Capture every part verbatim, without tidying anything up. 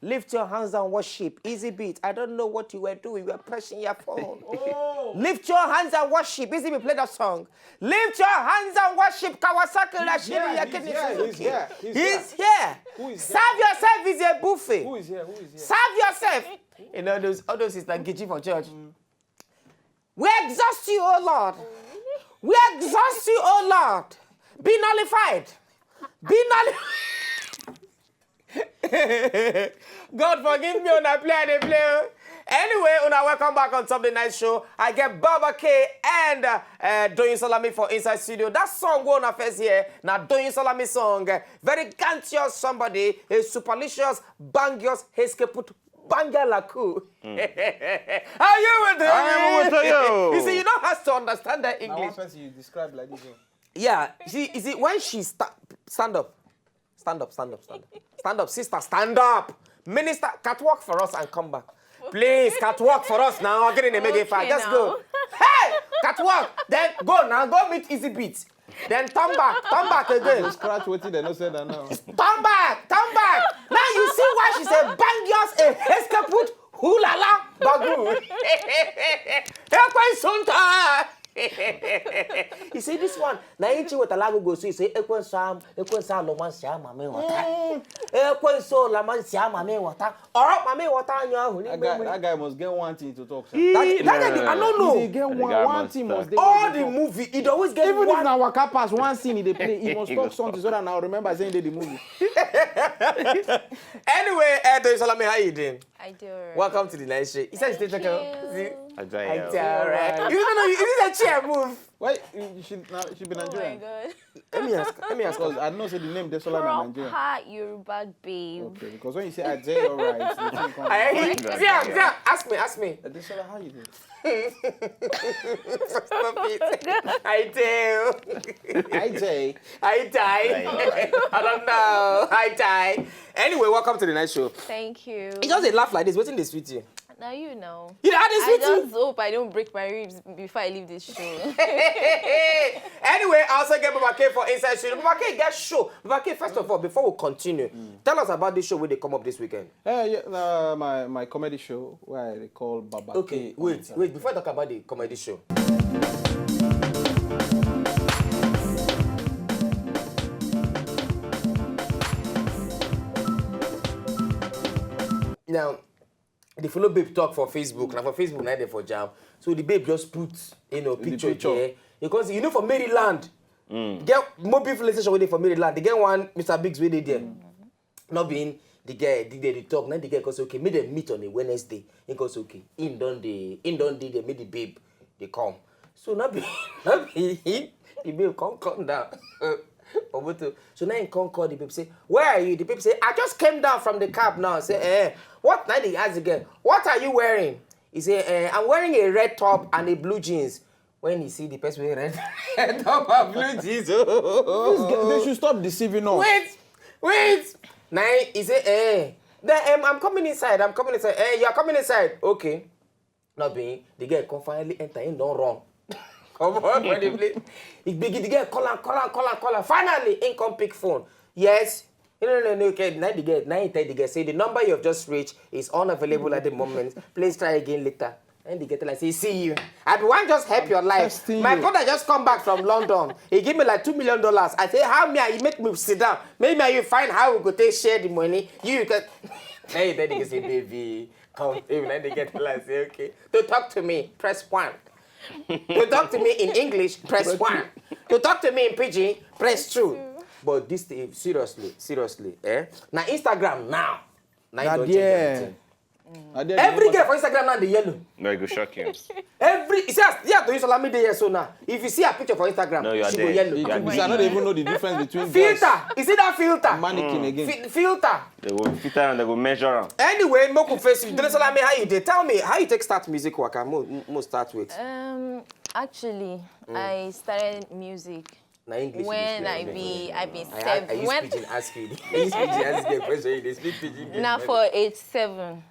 Lift your hands and worship. Easy beat. I don't know what you were doing. You were pressing your phone. Lift your hands and worship. Easy beat, play that song. Lift your hands and worship. Kawasaki Rashidi here, he's Yakini here, he's Suzuki. here, he's He's here. here. Who is Serve yourself is a buffet. Who is here? Who is here? Serve yourself. You know those all those is like Gigi for church. We exhaust you, oh Lord. We exhaust you, oh Lord. Be nullified. Be nullified. God forgive me when I play and they play. Anyway, una welcome back on Sunday Night Show. I get Baba K and uh, uh, Doyin Salami for Inside Studio. That song we una first here. Now Doyin Salami song. Uh, very gantious somebody. A superlicious, bangious, heskeput, bangalaku. How you will do I am with you. You see, you don't have to understand that Now one English. Person you describe like this. Oh. Yeah, see, you see, when she sta- stand up, stand up, stand up, stand up, stand up, sister, stand up. Minister, catwalk for us and come back. Please, catwalk for us now. Get in the mega Okay fire. Just now. Go. Hey, catwalk. Then go now. Go meet Easy Beats. Then turn back, turn back again. Go scratch wetin dem no say that now. Turn back, turn back. Now you see why she said bang yours a heskeput hulala bagu. Ekwe sunta. You see this one. Now you see what Alago go so you say ekwe sam, ekwe sam lo man siama me wata. Ekwe so la man siama me wata. Oh, mama wata anya hu ni That guy, me. That guy must get one thing to talk. Sir. That, that guy, I don't He know. dey get The one, guy one must thing talk. Must dey All one the thing talk. Movie, he dey always get Even one. If na waka pass one scene he dey play, he must talk something so that now remember say he dey the movie. Anyway, Edo Salami, how you doing? I do alright. Welcome to the nice show. He said, "Stay Thank check out." you. See? Ajay, I yo. tell right. You don't know. You need a chair move. Why you should now she be Oh my Nigerian? God. Let me ask. Let me ask. Because I know say the name Desola na Nigerian. Proper Yoruba babe. Okay, because when you say Ajay, alright, the thing come. I, yeah, yeah. Ask me. Ask me. Desola, how you doing? Stop it. I tell. Ajay. I die. I don't know. I die. Anyway, welcome to the nice show. Thank you. It just a laugh like this. Waiting this with you. Now you know. You know how this I with you? Just hope I don't break my ribs before I leave this show. Anyway, I also get Baba K for Inside Studio. Baba K, get show. Baba K, first of all, before we continue, tell us about this show where they come up this weekend. Uh, yeah, uh, my my comedy show where they call Baba Okay, K wait, Answer. Wait, before I talk about the comedy show. Now, the follow babe talk for Facebook. Now for Facebook, now they for jam. So the babe just put you know The picture, picture. There because you know for Maryland, get more beautiful station where they for Maryland. They get one Mister Biggs where they there. Not being the guy did they talk. Now the guy goes okay. Make them meet on a Wednesday. He goes okay. In don the in don the they meet the babe. They come. So not be not be him. The babe come come down. Oboto. So now he come call the babe say, "Where are you?" The babe say, "I just came down from the cab now." Say, "Eh, what?" Now they ask again, "What are you wearing?" He say, eh, "I'm wearing a red top and a blue jeans." When he see the person wearing red, red top and blue jeans, This guy- they should stop deceiving us. Wait, wait. Now he say, "Eh, then, um, I'm coming inside. I'm coming inside. Eh, you're coming inside. Okay." Not being the girl can finally enter in, don't run. Come on, for the place. He begin the girl call and call and call and call and finally in come pick phone. Yes. No, no, no, no, okay. Now the girl, now he tell the girl, say the number you have just reached is unavailable at the moment. Please try again later. And the girl tell her, say, "See you. I be one just help your life. Testing My you. Brother just come back from London. He give me like two million dollars." I say, "How me? He make me sit down. Maybe you find how we go take share the money. You can." Hey, then he say, "Baby, come." Even then they get like say, "Okay. To talk to me, press one. To talk to me in English, press one. To talk to me in Pidgin, press two." But this thing, seriously, seriously, eh? Now Instagram now. Now you Na don there. Change everything. Na there Every the girl for Instagram now they yellow. No, it go shock you. Every you see as yeah, to use Salami dey here so now. If you see a picture for Instagram, No, you are she there. go yellow. You are Because I don't even know the difference between guys. Filter, you see that filter? Mannequin again. Fi- filter. They go filter and they go measure am. Anyway, make we face you. Dele Salami, how you dey? Tell me how you take start music work. I mo mo start with. Um, actually, I started music Na English. when you I speak. be I be I, I seven. use When pidgin ask you. I use pidgin ask you a question. You dey speak pidgin. Now for eight seven.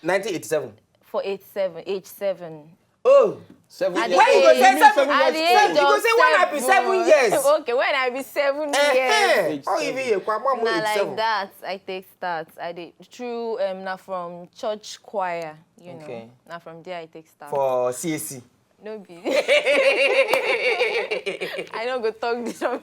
Nineteen eighty-seven. For eight seven, eight seven. Oh, Seven At years. the Why you go age, say seven at the years? age You go of say when I be seven seven. Years. Okay, when I be seven Eh, years. eh. Oh, even you, Kwame, I'm Na eight, like seven. That I take start. I did through um na from church choir, you know. Okay. Na from there I take start. For C A C. No be. I no go talk this one.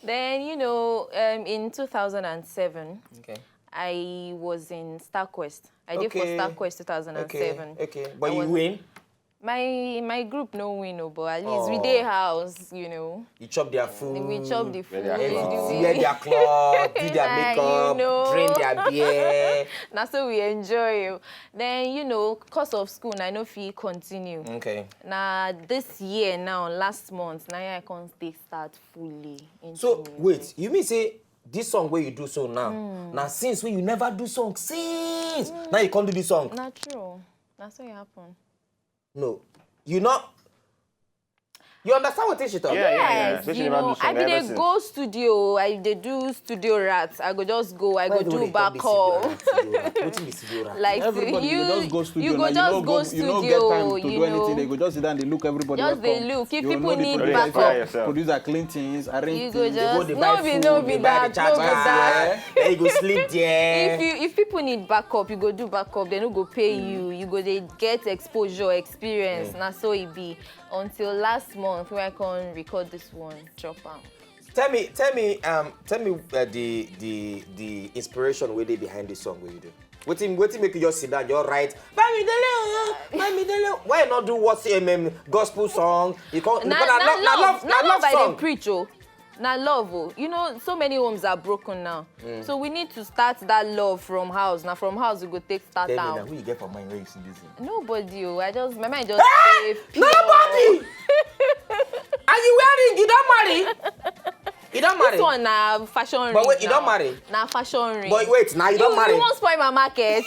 Then you know, um, in two thousand and seven, Okay. I was in StarQuest. I did for Okay. StarQuest two thousand and seven. Okay. Okay. But I you was- win. My my group no win, oh, but at least we Oh. dey house, you know. You chop their food. We chop the food. their we clothes. do Wear their clothes, do their Nah, you makeup, know. Drink their beer. Na so we enjoy. Oh. Then you know, cause of school, I no fit continue. Okay. Na this year now, last month, na I come take start fully. Into So music. Wait, you mean say this song where you do so now? Now since when you never do song since, now you can't do this song. Na true. Na so it happen. No, you not. You understand what she talk? Yeah, yeah, yeah. Yes, Say she you never know, do song I be ever dey since. Go studio. I dey do studio rats. I go just go. I go Why do do they back talk call. This studio rats? What is studio rats? Like Everybody, you, you, just go studio. You go Now. just you go no studio. You no get time to you do know. Anything. They go just sit down. They look everybody. Just Welcome. They look. If You people only need produce backup, yourself. Produce their clean things, arrange you things. go They go, just they no buy be food, no they be buy that. the charge No be card, that. eh? Then you go sleep there. If you if people need backup, you go do backup. They no go pay you. You go they get exposure, experience. Na so it be. Until last month when I come record this one, drop am. Tell me, tell me, um, tell me uh, the the the inspiration where they behind this song where you do. Wetin wetin make you just sit down, just write. Bamidele, oh, Bamidele. Why not do what um, um, gospel song? You call Na, because I na love, I love, love, na I love love I dey song. Preach oh. Na love oh. You know, so many homes are broken now. So we need to start that love from house. Now from house we go take start Tell me now, am. Who you get for mind when you see this thing? Nobody oh. I just my mind just dey pure. Nobody. Are you wearing? You don't marry. You don't marry. This one na fashion ring. But wait, you now. Don't marry. Na fashion ring. But wait, now you don't you, marry. You won't spoil my market.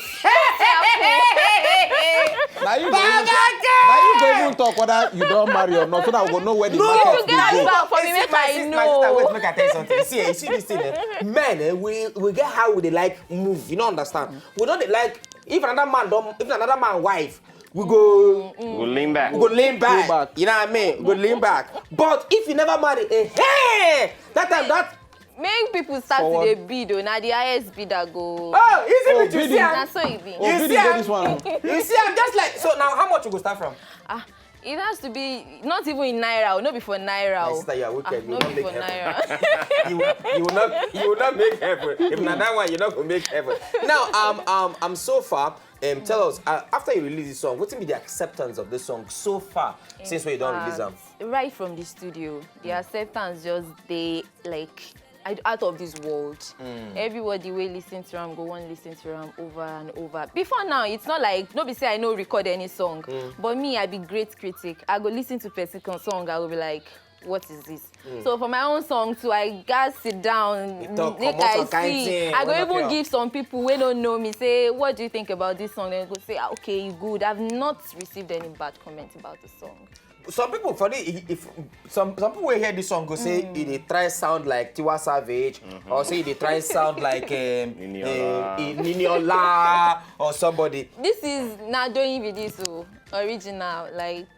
Now you go even, now you go even talk whether you don't marry or not, so that we go know where the No, market You guys will go. back for me, See, make my I sis- know. My sister, wait, make I tell you something. See, eh, you see this thing, eh? Men, eh, we we get how we dey like move. You don't understand. We don't dey like if another man don't if another man wife, we go Go lean back. we go lean back. back. You know what I mean? We go lean back. But if you never marry, eh, hey, that time that Make people start Forward. To dey bid o. Na the highest bidder go. Oh, is it Oh, what you bidding. see? Na Am? So e be. Oh, You bidding see dey am? This one. Oh. You see, I'm just like so. Now, how much you go start from? Ah, it has to be not even in naira o, no be for naira My o. Sister, you are wicked. Ah, You no will not be make for heaven. Naira. You, you will not. You will not make heaven. If not that one, you not go make heaven. Now, um, um, um, so far, um, tell us uh, after you release this song, what will be the acceptance of this song so far since when you don't release them? Right from the studio, the acceptance just dey like I, out of this world. Everybody wey listen to am go wan listen to am over and over. Before now, it's not like no be say I no record any song, but me I be great critic. I go listen to person song, I go be like, what is this? So for my own song too, I gats sit down, You talk, make comot I some kind see. Thing, I go wey no even pure. Give some people wey no know me say, what do you think about this song? Dem go say, ah, okay, e good. I've not received any bad comment about the song. Some people for the if some some people will hear this song go say it dey try sound like Tiwa Savage or say it dey try sound like um, Niniola. Uh, Niniola or somebody. This is na Doyin be this o, original like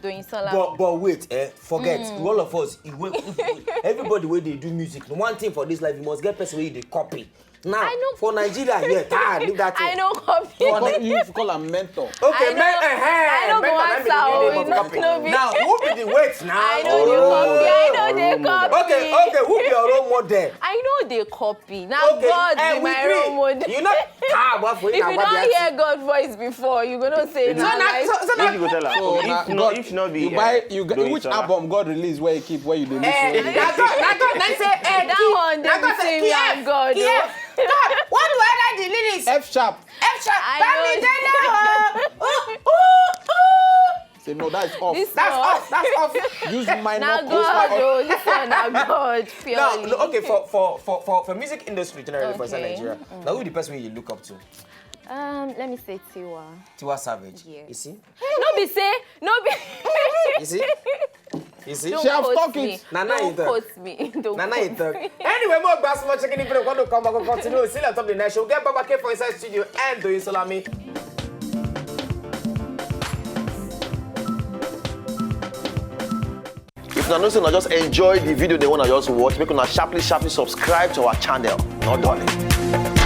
Doyin Sola. But but wait, eh, forget all of us. If we, if we, everybody wey dey do music, one thing for this life, you must get person wey you dey copy. Now I know. For Nigeria here, ah, leave that thing. I no copy. For But you call am mentor. Okay, I men, know- eh, eh, I no men go na answer men o, dey it name of copy. No be- Now who be the wait now? I no dey copy. I no dey copy. Okay, okay, who be your role model? I no dey copy. Na Okay, God eh, be we my gree. role model. You know, ah, what for If you don't hear God voice before, you go know say If na you- like. So, so If now, you go tell her, So if na not, God, if not be you eh, buy you get Doyin which Sola. Album God release where you keep where you dey eh, listen. na God, na God, na say, eh, That one dey na God say, between me Kiev, and God, Kiev, oh. God, what do I write the lyrics? F sharp. F sharp, I Bami know. Dele, oh, ooh, ooh, ooh. Say no, that's off. This That's one. Off. That's off. Use minor Na code. God o. This one na God purely. No, no, okay, for for for for for music industry generally for inside Okay. Nigeria. Now who be the person wey you look up to? Um, let me say Tiwa. Tiwa Savage. Yes. You see? No be say, no be. You see? You see? Don't She have quote talk me. It. Na na you Don't talk. Quote me. Don't Na na quote you talk. Anyway, more gbas much chicken if you come back and continue. Still on top of the night show. Get back here for inside studio and Doyin Solami. Una know say una just enjoy the video dem wey una just watch, make una sharply sharply subscribe to our channel. No dulling.